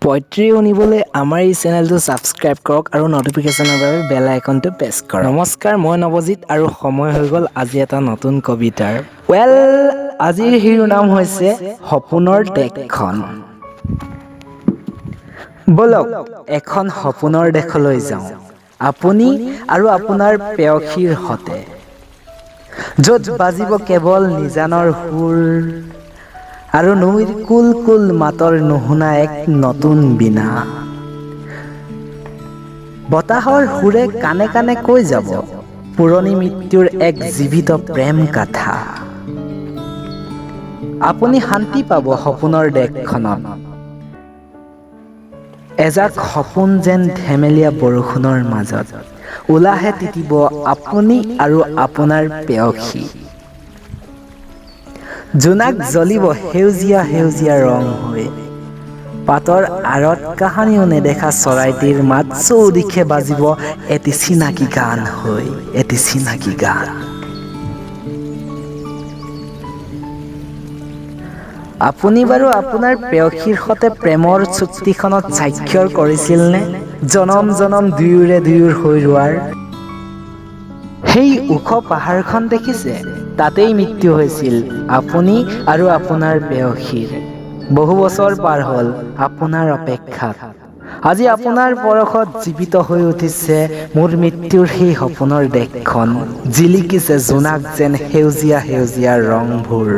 Poetry শুনিবলৈ আমাৰ এই চেনেলটো ছাবস্ক্ৰাইব কৰক আৰু ন'টিফিকেশ্যনৰ বাবে বেল আইকনটো প্ৰেছ কৰক। নমস্কাৰ, মই নৱজিত আৰু সময় হৈ গ'ল আজি এটা নতুন কবিতাৰ। ৱেল, আজিৰ শিৰোনাম হৈছে সপোনৰ দেশখন। ব'লক, এখন সপোনৰ দেশলৈ যাওঁ আপুনি আৰু আপোনাৰ প্ৰেয়সীৰ সতে, য'ত বাজিব কেৱল নিজানৰ সুৰ আৰু নৈৰ কুল কুল মাতৰ নুশুনা এক নতুন বীণা। বতাহৰ সুৰে কাণে কাণে কৈ যাব পুৰণি মৃত্যুৰ এক জীৱিত প্ৰেম কাথা। আপুনি শান্তি পাব সপোনৰ দেশখনত, এজাক সপোন যেন ধেমেলীয়া বৰষুণৰ মাজত উলাহে তিতিব আপুনি আৰু আপোনাৰ প্ৰেয়সী। জোনাক জ্বলিব সেউজীয়া সেউজীয়া ৰং হৈ, পাতৰ আঁৰত কাহানিও নেদেখা চৰাইটিৰ মাত চৌদিশে বাজিব এটি চিনাকি গান হৈ, এটি চিনাকি গান। আপুনি বাৰু আপোনাৰ প্ৰেয়সীৰ সতে প্ৰেমৰ চুক্তিখনত স্বাক্ষৰ কৰিছিলনে, জনম জনম দুয়োৰে দুয়োৰ হৈ ৰোৱাৰ? সেই ওখ পাহাৰখন দেখিছে? তাতেই মৃত্যু হৈছিল আপুনি আৰু আপোনাৰ প্ৰেয়সীৰ। বহু বছৰ পাৰ হ'ল আপোনাৰ অপেক্ষাত। আজি আপোনাৰ পৰশত জীৱিত হৈ উঠিছে মোৰ মৃত্যুৰ সেই সপোনৰ দেশখন। জিলিকিছে জোনাক যেন সেউজীয়া সেউজীয়া ৰংবোৰ।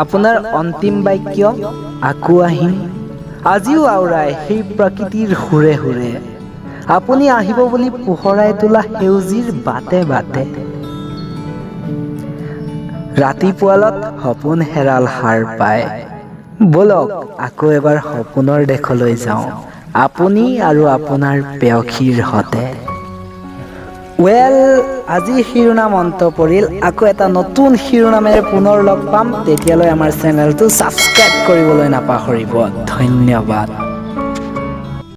আপোনাৰ অন্তিম বাক্য "আকৌ আহিম" আজিও আওৰাই সেই প্ৰকৃতিৰ সুৰে সুৰে, আপুনি আহিব বুলি পোহৰাই তোলা সেউজীৰ বাটে বাটে। ৰাতিপুৱালত সপোন হেৰাল সাৰ পাই। ব'লক, আকৌ এবাৰ সপোনৰ দেশলৈ যাওঁ আপুনি আৰু আপোনাৰ প্ৰেয়সীৰ সতে। ৱেল, আজি শিৰোনাম অন্ত পৰিল। আকৌ এটা নতুন শিৰোনামেৰে পুনৰ লগ পাম। তেতিয়ালৈ আমাৰ চেনেলটো ছাবস্ক্ৰাইব কৰিবলৈ নাপাহৰিব। ধন্যবাদ।